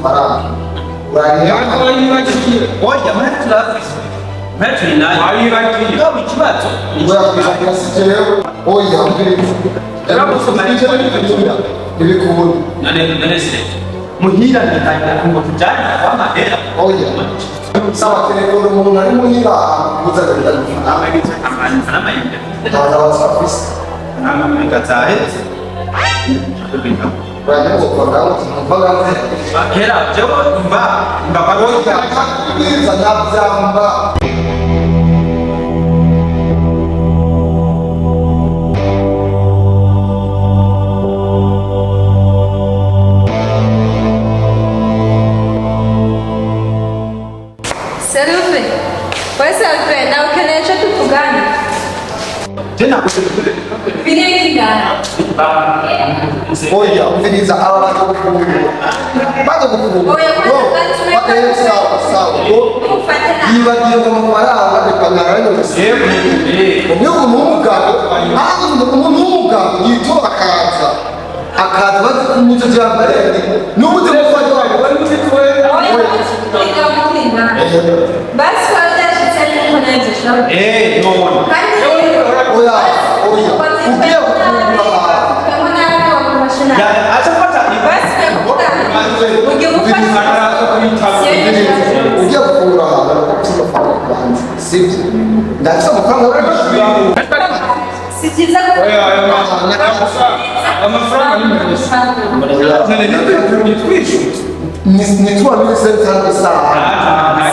Amafaranga urarira. Oya, mwe turafise, mwe turi nayo. Wayibagiye. Ngabo ikibazo ni Oya, si jewe. Oya, ntibikunda. None se muhira nitangira ngo tujane kwa mahera? Oya, saba telefone umuntu ari muhira muzagenda. N'amayinite. Abaza basafise. Reka zahetse. Hera jewe mba kwa. Oya, kubwiza ntabyamba. Serufe, we Serufe, nawe ukeneye icyo tuvugana. Je nakoze. Birengana. Oya, umviriza, aba baza gufungura, baza gufungura. Oya, kwanza Eh, sawa sawa. Ufate na Yibagiwe ngo amafaranga ipantaro yose. Niyo umuntu w'umugabo, aho umuntu w'umugabo yitora akaza bazi kumuco cyambaye n'ubuze mufata. Oya, kwiga kwiga. Basi kwa byashitse nuko nanjye ushobora. Eh, none. Kandi Oya, oya, ugiye gufungura ahantu. Ya, acha fata. Basi ugiye gufasha. Ugiye gufungura ahantu ufite amafaranga kubanza, sibyo? Ndafite amafaranga yo kwishyura. Si byiza. Amafaranga ni menshi. None nitwishyuye. Ni tuwa mili sentano isaha.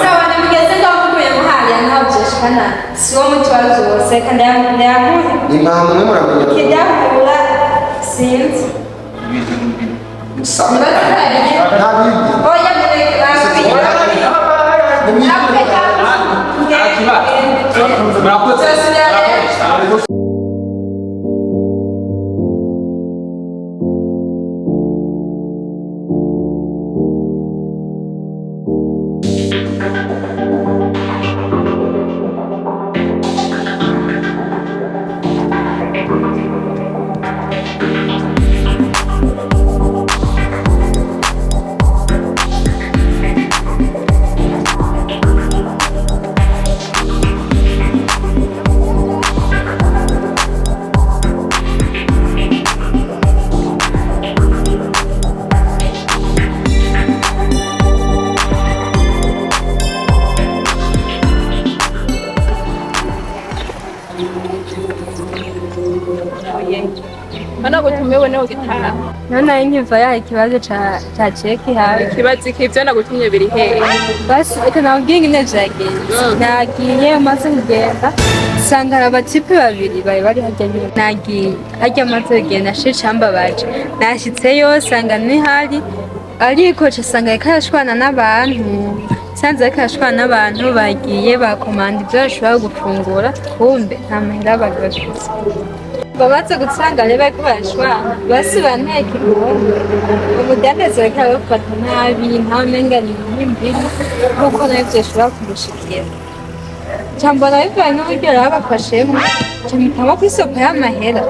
Sawa, nimugeze ngaho mukuye muhariya ntaho byashikana si wo muti wa byose kandi ndayamuhe. Impamvu mwe muramenya. Kidahura sinzi. Sawa. Nibaze ko yabigira. Nta bindi. Oya, mureke bakwiye. Murakoze. Nagutumye ubone ugitaha. None nari nkiva yaha ikibazo ca ceki hawe. Ikibazo iki? Ivyo nagutumye biri hehe? Basi reka nakubwire ingene vyagenze. Nagiye, maze kugenda nsanga hari abatipe babiri bari bari harya nyene. Nagiye harya, maze kugenda shit cambabaje, nashitseyo nsanga ntihari, ariko ca nsanga yariko arashwana n'abantu. Nsanze ariko arashwana n'abantu bagiye bakomanda ivyo bashobora gufungura, kumbe nta mahera bari bafise. Bamaze gusanga rero bariko barashwana, basi banteka igongo umudandaza bariko arabafata nabi, nkaho umenga ni imbibi nkuko nawe vyoshobora kumushikira. Ca mbona bivanye n'uburyo yarabafashemwo, ca mpitamo kwisopa y'amahera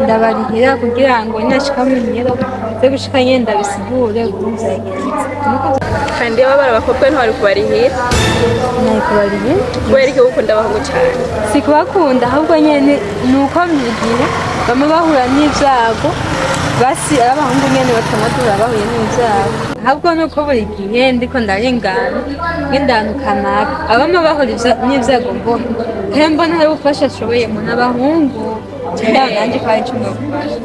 ndabarihira kugira ngo nashika muhira nze gushika nyene ndabisigure ukuntu vyagenze. Kandi iyo baba abakobwa ntiwari kubarihira? Nari kubarihira. Kubera iki ukunda abahungu cyane? Si kubakunda, ahubwo nyene ni uko igihe bamwe bahura n'ivyago, basi ari abahungu nyene batamadura bahuye n'ivyago, ahubwo ni uko buri gihe ndiko ndarengana ngenda ahantu kanaka abama bahura n'ivyago mbona kandi mbona hari ubufasha ashoboye mu n'abahungu cyangwa nanjye ko hari ico nogufasha.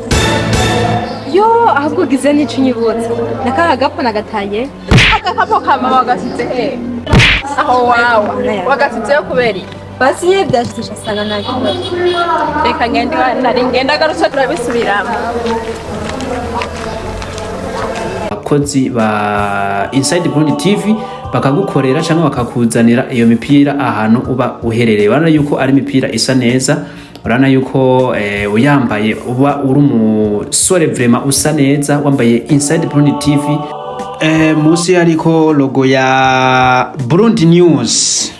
Yo, ahubwo ugize n'ico unyibutsa, nakaha gapo nagataye. Agakapo ka mama wagasize hehe? Aho wawa wagasizeyo kubera iki? Basi nyene vyashitse asanga nta kibazo. Reka ngende iwa- nari ngenda agarutse turabisubiramo. Abakozi ba Inside Burundi TV bakagukorera cyangwa bakakuzanira iyo mipira ahantu uba uherereye. Urabona yuko ari imipira isa neza, urabona yuko uyambaye uba uri umusore vraiment usa neza wambaye Inside Burundi TV. Munsi hariko logo ya Burundi News.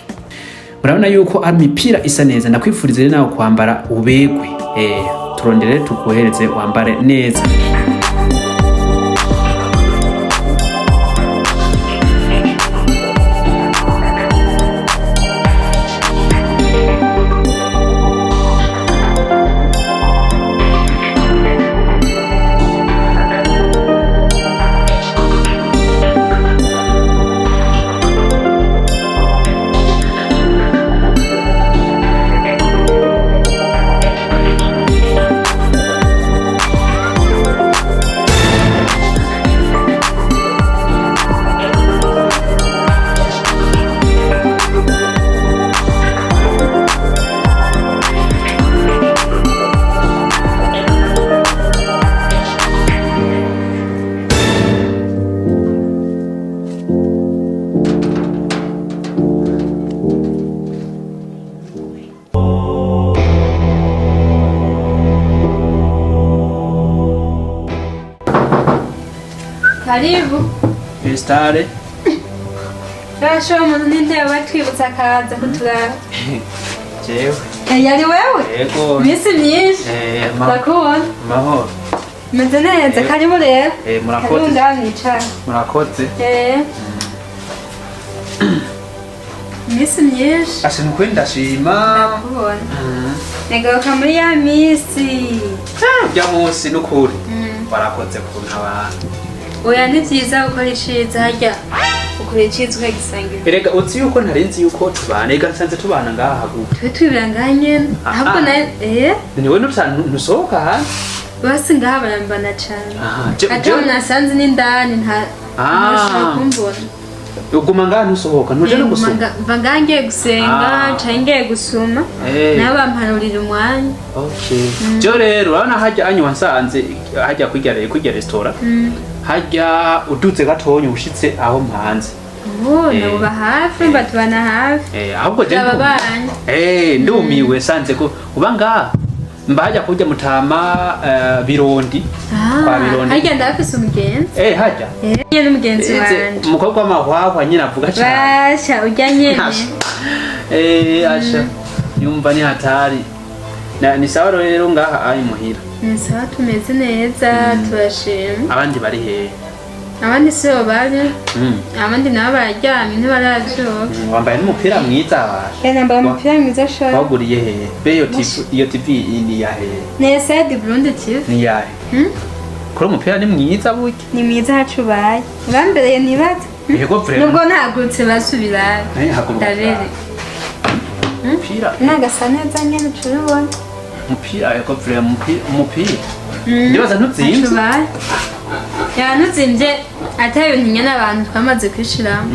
Murabona yuko ari imipira isa neza. Ndakwifuriza rero nawe kwambara ubegwe. Turondere tukohereze wambare neza. Karibu. Estare. Rasho umuntu n'intebe batwibutsa akaza kuturaba. Jewe. Yari wewe? Yego. Iminsi myinshi. Ndakubona. Mahoro. Meze neza, karibu rero. Murakoze. Karibu ngaha mwicara. Murakoze. Iminsi myinshi. Asa nukuri ndashima. Ndakubona. Nagaruka muri ya minsi. Ujya munsi nukuri. Warakoze kuntabara. Oya, ni vyiza gukora iciza, harya ukora iciza ukagisangira. Erega uzi yuko ntarinzi yuko tubana, ega nsanze tubana ngaha hagufi. Twe twibira ngaha nyene. Ahubwo nawe Niwe ntusohoka hanze. Basi ngaha barambana cane. Aha, Ata nasanze n'indani nta ntushobora kumbona. Uguma ngaha ntusohoka, ntuje no gusoma. Mva ngaha ngiye gusenga canke ngiye gusoma, nabo bampanurira umwanya. Okay. Jo rero urabona hajya anyu wansanze hajya kwirya restaurant. Hajya uduze gatonya ushitse aho mpanze. Oh, nabo ba hafi, batubana hafi. Ahubwo je Turababanyi. Ndumiwe sanze ko uba ngaha. Mba hajya kurya mutama Birondi. Kwa Birondi. Harya ndafise umugenzi. Hajya. Nyene n'umugenzi wanje. Umukobwa w'amahwahwa nyine avuga cyane. Basha urya nyene. Asha. Yumva ni hatari. Na ni sawa rero ngaha ari muhira. Ni sawa, tumeze neza, turashima. Abandi bari hehe? Abandi si bo bari, abandi nabo bararyamye ntibaravyuka. Wambaye n'umupira mwiza basha. Nambaye umupira mwiza sha. Waguriye hehe? Be iyo TV, iyo TV ni ya hehe? Ni Side Burundi TV. Ni ya he? Kuri umupira ni mwiza burya. Ni mwiza hacu ubaye. Urambereye ntibaze. Yego vraiment. Nubwo ntagurutse basubira. Haguruka. Ndabere. Umupira. Nagasa neza nyene ucubibona. Umupira yego vraiment umupira. Ndibaza ntuzimvye. Hacu ubaye. Ya ntuzimvye atari ibintu nyene abantu twamaze kwishiramo.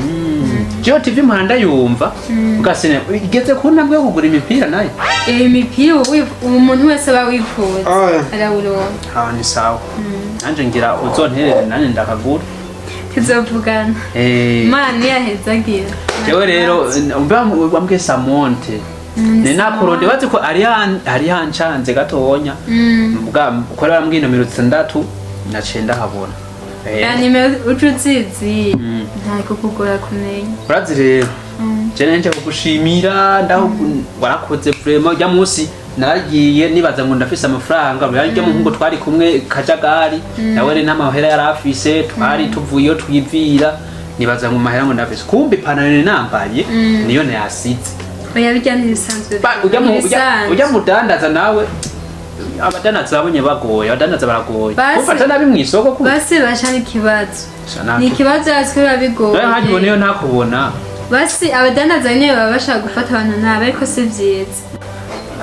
Jiyo TV mpanda yumva. Ugasene igeze ku ntambwe yo kugura imipira nayo. Iyi mipira ubu umuntu wese aba wifuza arawuronka. Ni sawa. Nanje ngira uzonterere nanje ndakagura. Tuzovugana. Imana niyahezagira. Jewe rero wambwiye Samonte. Ni nakuronde bazi ko ari hancanze gatonya. Mbwa ukora bambwiye nomero 6 naciye ndahabona. Ya nimero uca uzizi nta kukugora kumenya. Urazi rero. Je nanje kugushimira ndaho warakoze vraiment rya munsi naragiye nibaza ngo ndafise amafaranga rya muhungu twari kumwe kajagari nawe rero nta mahera yari afise twari tuvuyeyo twivira nibaza ngo mahera ngo ndafise kumbe ipantaro nambaye niyo nayasize. Oya bijya ntibisanzwe. Ujya mudandaza nawe abadandaza babonye bagoye, abadandaza baragoye. Ufata nabi mw'isoko ku basi basha ikibazo. Ni ikibazo yatwe biba bigoye. Nawe nkakibona iyo ntakubona. Basi abadandaza nyene baba bashaka gufata abantu nabi ariko si vyiza.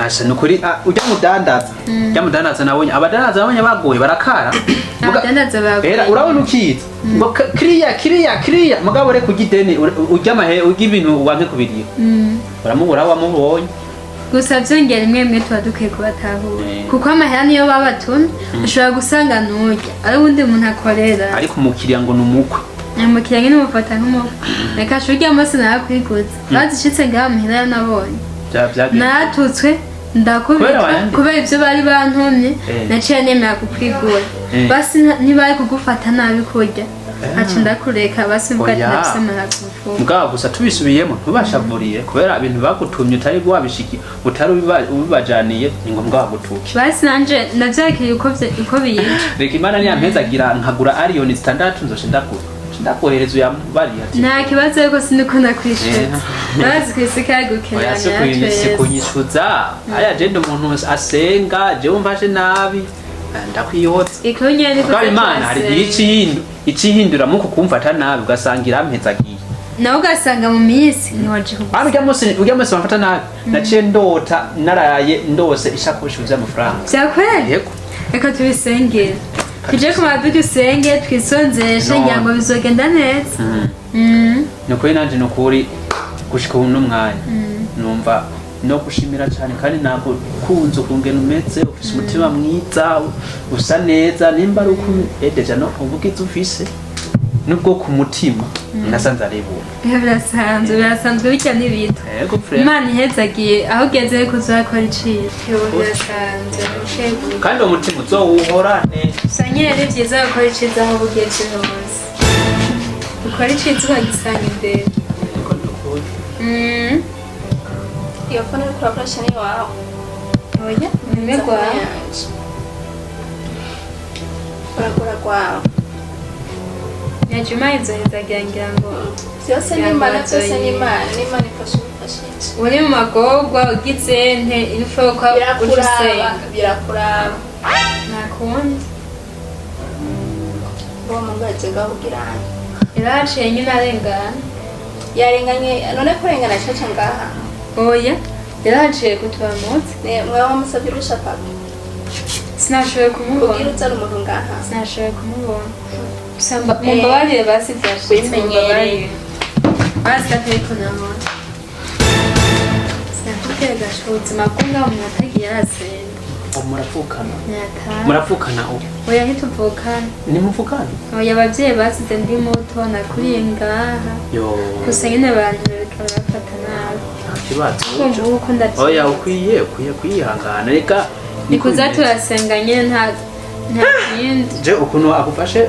Asha nukuri ujya mudandaza. Ujya mudandaza nabonye abadandaza babonye bagoye barakara. Abadandaza bagoye. Era urabona ukiza. Ngo kiriya kiriya kiriya mugabo reka ujya ideni ujya amahe ujya ibintu wanke kubiriha. Uramubura wamubonye. Gusa vyongera rimwe rimwe tuba dukwiye kubatahura. Kuko amahera niyo babatuna ushobora gusanga nurya ari uwundi muntu akorera. Ariko umukiriya ngo ni umukwe. Umukiriya nyene umufata nk'umukwe. Reka shurya munsi narakwiguza. Bazishitse ngaha muhira yo nabonye. Naratutswe ndakubitwa kubera ivyo bari bantumye naciye nemera kukwigura. Basi ntibari kugufata nabi kurya. Aca ndakureka basi mvuga ati ndafise amahera ku mufuko. Mugabo gusa tubisubiyemo ntubashavuriye kubera ibintu bagutumye utari wabishiki utari ubibajaniye ni ngombwa bagutuke. Basi nanje navyakiriye uko biyije. Reka Imana niyampezagira nkagura aliyoni 6 nzoca ndagura. Ndakohereza uyambariye ati nta kibazo ariko siniko ndakwishutsa. Bazi kwisi kagukenera si kunyishuza. Aya je ndi umuntu asenga je wumva aje nabi ndakwihotsa. Ikunye niko Imana hari igihe icihindura muko kumfata nabi ugasanga irampezagiye. Nawe ugasanga mu minsi ntiwaje kugusa. Urya munsi wamfata nabi naciye ndota naraye ndose ishakoshi yuzuye amafaranga. Vyakweli? Yego. Reka tubisengere. Tuje ku mavi dusenge twisonzeshe ngira ngo bizogenda neza. Nukuri nanje nukuri gushika uno mwanya numva no gushimira cyane kandi nagukunze ukungena umeze ufise umutima mwiza usa neza nimba ari uko edeja no ubugize ufise nubwo ku mutima nasanze ari buntu. Birasanzwe birasanzwe bijya n'ibito. Imana ihezagiye aho ugeze ko uzakora iciza. Birasanzwe. Kandi uwo mutima uzowuhorane. Gusa nyine ni byiza gukora iciza aho ugeze hose. Ukora iciza ukagisanga imbere. Niko ndukuri. Iyo phone uriko urakoresha ni iwawe? Oya, nimwe gwawe. Uragura rwawe. Nyajuma izoheza ngira ngo Byose ni Imana, byose ni Imana, n'Imana ifasha ubifashije. Uri mu magorwa ugize nte infoka uca Birakuraba, usenga. birakuraba. Nta kundi. Uwo mungu yaje ngaho kugira ngo Yaraciye nyine arengana. Yarenganye none kurengana caca ngaha? Oya, yaraciye kuturamutse. Ne mwe wamusavye urusha papa? Sinashoboye kumubona. Kugira uzana umuntu ngaha. Sinashoboye kumubona. Gusa mumbabarire basi byashitse. Wimenyereye. Mumbabarire. Basi atari namubona. Sinakubwira gasha ubuzima bwo ngaho umuntu atagiye arasenga. Ubu muravukana? Nyataha. Muravukana ubu? Oya, ntituvukana. Nimuvukana? Oya, abavyeyi basize ndi muto, nakuriye ngaha. Yo. Gusa nyine abantu bikaba bafata nabi. Nta kibazo. Kumva uko ndavyifuza. Oya, ukwiye kwihangana reka. Ni kuza turasenga nyine, nta kindi. Je ukuntu agufashe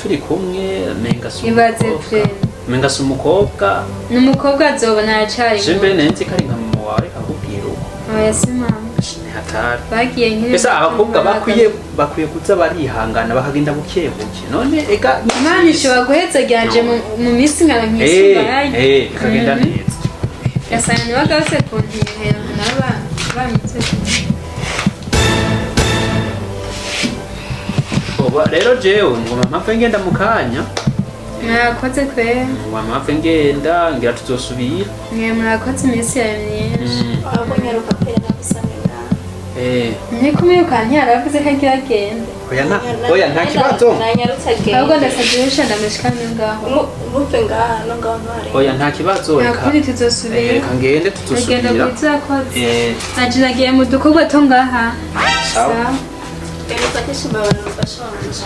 turi kumwe menga si Ibaze umukobwa. pe. Menga si umukobwa. Ni umukobwa azobona aracari Je mbe muto. nenzi ko ari nka mama wawe akakubwira uko. Oya, si mama. Ni hatari. Bagiye nkiri Ese muto, abakobwa bakwiye kuza barihangana bakagenda buke buke none ega. Imana ishobora guheza ryanje mu minsi nkaba nkisumba yanyu. Bikagenda neza. Gasanga ntibagarutse kuntihera nabo banyitse. Oba rero jewe ngoma mpapfe ngenda mu kanya. Mwakoze kwera. Ngoma mpapfe ngenda ngira tuzosubira. Mwe mwakoze iminsi yawe myinshi. Ahubwo nyaruka pere nagusanga ngaha. Nikumiruka ntiyaravuze ko agira agende. Oya nta, oya nta kibazo. Nanyarutse agenda. Ahubwo ndasabye urusha ndamushikane ngaho. Muve ngaha no ngaho ntuharenga. Oya, nta kibazo, Nta reka. kundi, tuzosubira. Reka ngende Ugenda tuzosubira. kwiza yakoze. Nanje nagiye mu dukorwa two ngaha. Sawa. Sawa. Rero ufatishe imbabare umufasha wanje.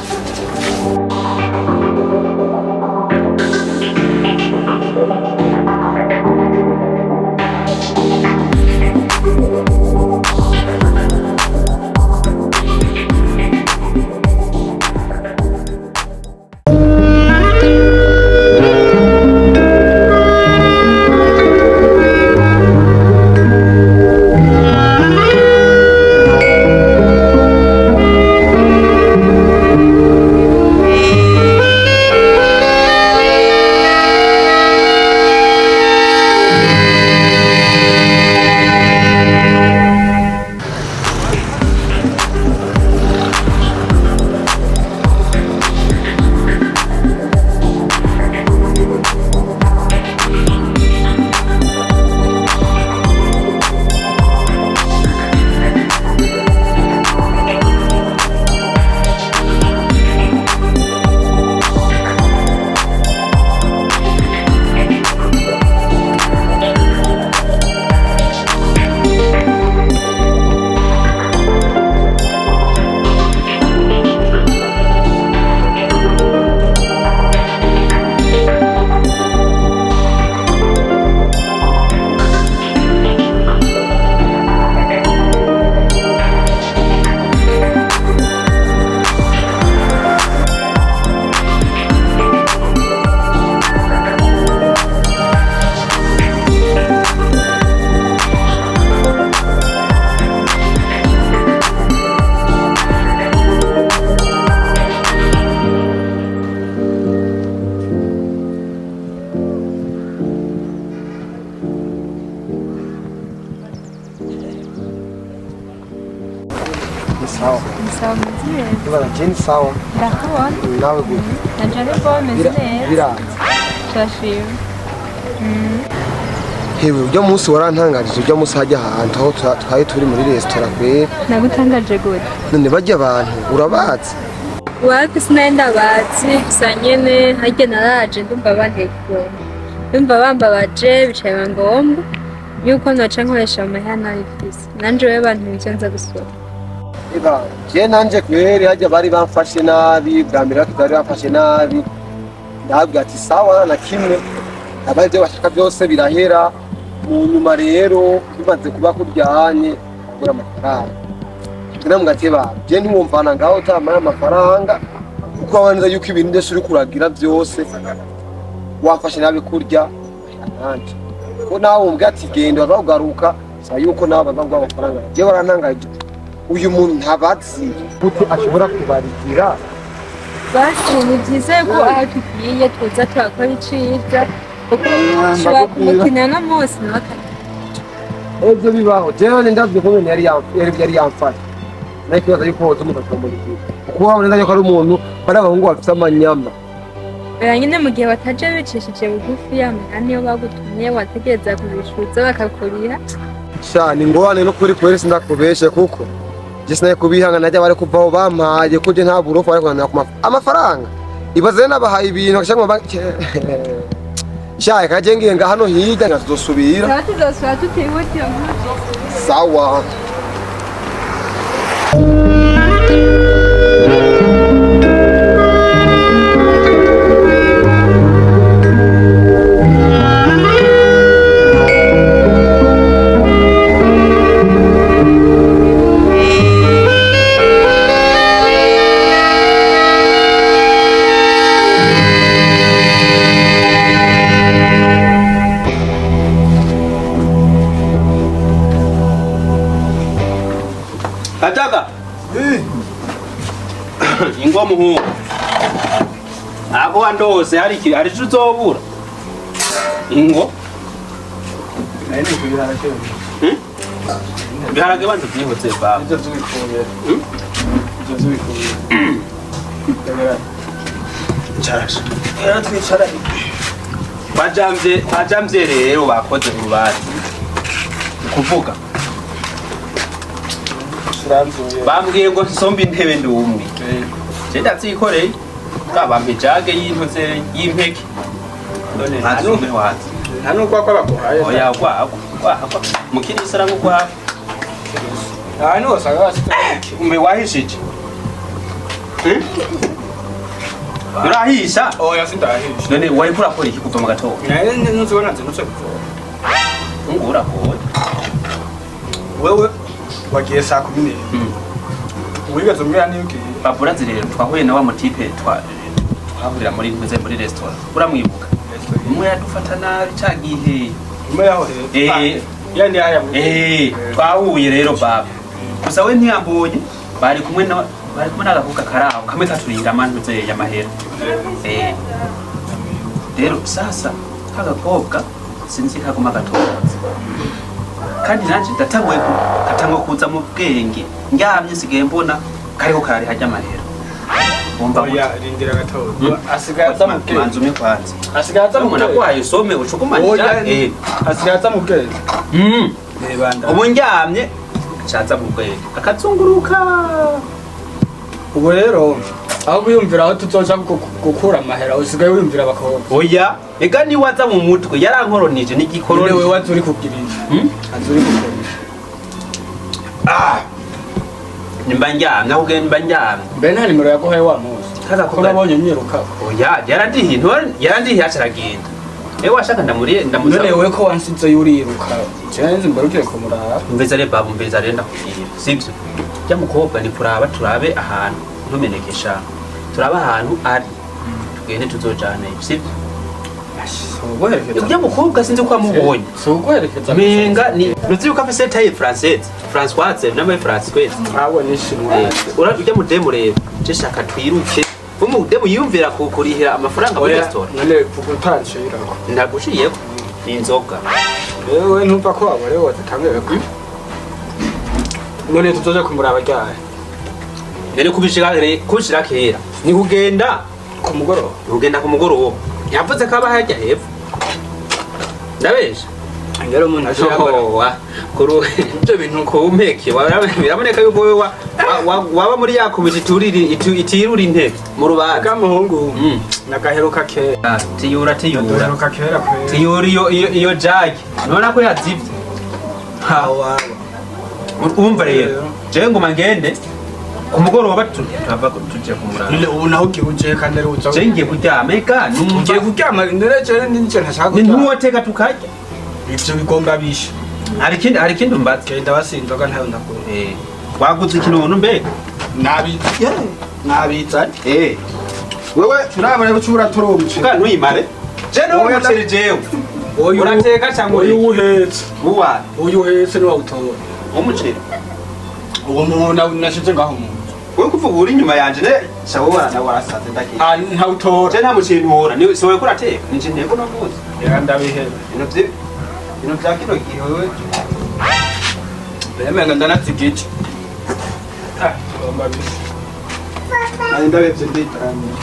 Ni sawa. Ni sawa, meze neza. Ibara je ni sawa. Ndakubona. Nawe gute? Nanje ariko meze neza. Biranze. Turashima. Hewe, ujya munsi warantangarije, ujya munsi hajya ahantu aho twari turi muri resitora kwera. Nagutangaje gute? None bajya abantu urabazi? Wapi, sinari ndabazi, gusa nyene harya naraje ndumva bantekuye, ndumva bambabaje, bicaye biba ngombwa yuko noca nkoresha amahera nabifise nanje wewe bantu ivyo nza gusura. Eba, je nanje kweri hajya bari bamfashe nabi bwa mbere, bari bamfashe nabi, ndababwira ati sawa na kimwe, abaye ibyo bashaka byose birahera. Mu nyuma rero bimaze kuba kuryanye agura amafaranga, namwe ati ba je ntiwumvana ngaho utamara amafaranga, kuko abanza yuko ibintu byose uri kuragira byose. Wamfashe nabi kurya nanje ko nawe umbwira ati genda bazakugaruka, saba yuko nawe bazaguha amafaranga. Jewe barantangaje, uyu muntu ntabazi gute ashobora kubarigira. Basi ni byiza ko aho tugiye tuza turakora iciza, kuko ushobora kumukina no munsi nawe Ibyo bibaho. Jewe ndavye ko yari yamfashe, nayo kibaza yuko woza umuntu akamurikira, kuko wabona neza yuko ari umuntu bari abahungu bafise amanyama. Oya nyine, mu gihe bataje bicishije bugufi, yamenya niyo bagutumye wategereza kubishuza bakakuriha. Sha, ni ngorane no kuri kweri, sindakubeshe, kuko je sinaye kubihangana. Najya bari kuvaho bampaye ko je nta burofa bari kunanira ku amafaranga. Ibaze nabahaye ibintu bakashaka mu banki. Sha, kaje ngiye nga hano hirya nkazosubira. Tukaba tuzosubira tutihutiye nk'ubu. Sawa. Kataka. Ingo muhungu. Ako wandose hari iki hari ico uzobura. Ingo. Hmm? Ibiharage banza byihutse baba. Ibyo by'ibikuye. Ibyo by'ibikuye. Ncarasha. Rero twicara. Bajamvye bajamvye rero bakoze urubanza. Kuvuga. Turanzuye. Bambwiye ngo nsombe intebe ndi umwe. Je ndavyikoreye. Bwabampa ijage y'intuze y'impeke. None ntazi umwe wazi. Nta n'urwagwa baguhaye? Oya, gwagwa gwagwa mukiri sara ngugwagwa. Aha niho usanga basize. Umbe wahishije. Hmm? Urahisha? Oya, sindahisha. None wariko urakora iki kuva mu gatondo? Nawe ntuzibona nzinutse kuvoma. Ngo uragoye. Wewe wagiye saa 11. Wigeze umbwira niyo ugiye? Baburazi rero twahuye na wa mutipe twahurira muri ntuze muri restaurant. Uramwibuka? Umwe yadufata nabi ca gihe. Umwe yaho rero. Eh. Ya ni haya mu. Eh, twahuye rero baba. Gusa we ntiyambonye, bari kumwe na bari kumwe n'agakobwa karaho kamwe katurinda amantuze y'amahera. Eh. Rero sasa kagakobwa sinzi kaguma gatoza. Kandi nanje ndatanguye katangwa kuza mu bwenge. Ndyamye sigaye mbona kariko karari hajya amahera. Wumva gute? Oya, rindira gatoya. Asigaye aza mu bwenge. Manzi umwe kwanza. Asigaye aza mu Umuntu bwenge. agwaye usome ucugumanye. Oya, Eh. asigaye aza mu bwenge. Reba nda. Ubu ndyamye acaza mu bwenge. Akazunguruka. Ubu rero aho wiyumvira aho tuzoja gukura amahera, usigaye wiyumvira abakobwa. Oya, ega ni waza mu mutwe yarankoronije None n'igikoroni. wewe aza uri kugira iki? Hmm? Aza uri gukora iki? Ah! Nimba ndyamye aho ugenda mba ndyamye. Mbe nta nimero yaguhaye wa munsi? Kaza Ko nabonye unyirukako. Oya, yarandihiye, yarandihiye acaragenda. Ewe washaka ndamuriye None ndamusaba. wewe ko wansize uriruka, jewe nzi mbere ugiye kumuraba. Umviriza rero baba, umviriza rero ndakubwira. Sivyo? Jya mukobwa ni kuraba turabe ahantu ntumenekesha. Turabe ahantu ari. Tugende tuzojane, sivyo? Si uguherekeza. Ujya mukobwa sinzi ko wamubonye. Si uguherekeza. Menga ni nuzi yuko afise taille française. Françoise namwe Françoise. Abo ni shinwa. Ura ujya mudemu rero. Je shaka twiruke. Umudemu yiyumvira kurihira amafaranga muri Oya, restaurant. none vuga utancirako. Ndagushiyeko. Ni inzoga. Wewe ntumva ko abore watangiye ku. None tuzoja kumuraba ryari? Rero kubishira kera. Ni kugenda Ku mugoroba. kugenda ku mugoroba. Yavuze ko aba hajya hepfo. Ndabesha. Rero umuntu aje yambara. Owa, kuru Ibyo bintu kumpeke biraboneka yuko wewe waba muri yakubita ituriri itirura intebe mu rubanza. Kamuhungu Mm. nagaheruka kera. Ah, tiyura tiyura. Nagaheruka kera kwera. Tiyura iyo jage. Nubona ko yazivye. Ha, Wawa. umva rero. Jewe nguma ngende ku mugoroba turava tuje kumuraba. None ubu naho ugiye uje kandi ari uza. Je ngiye kuryama eka numva Ugiye kuryama none jewe ninje ntashaka ni kuryama. ntuwoteka tukarya. Ivyo bigomba bishe. Hari ikindi umbaza. Genda basinzoga ntayo ndakunda. Eh, waguze ikinono mbega? Nabi. Nabizanye. Eh, Wewe turabona ko uraturumje. uga ntuyimare. Je ntora umuceri jewe. Urateka cyangwa uyu uri? uhetse. Uwa. Uyu uhetse niwe awutora. Umuceri. Uwo muntu nashize ngaho mu nzu. Wowe kuvuga uri inyuma yanje ne shawo wana warasaze ndagiye. Ah, ntawutora. Je nta muceri ntora. Ni si wowe ko urateka. Nije ntego no muzi. Reka ndabiheba. Ibintu vya kino gihe wewe. Bemenga ndanazigije. Ah, ngomba bise. Nari ndabevye nditaramiye.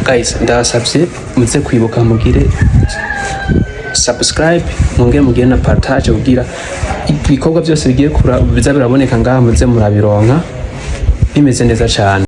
Guys, ndabasabye muze kwibuka mugire subscribe, mwongere mugire na partage kugira ibikorwa byose bigiye biza biraboneka ngaha muze murabironka bimeze neza cyane.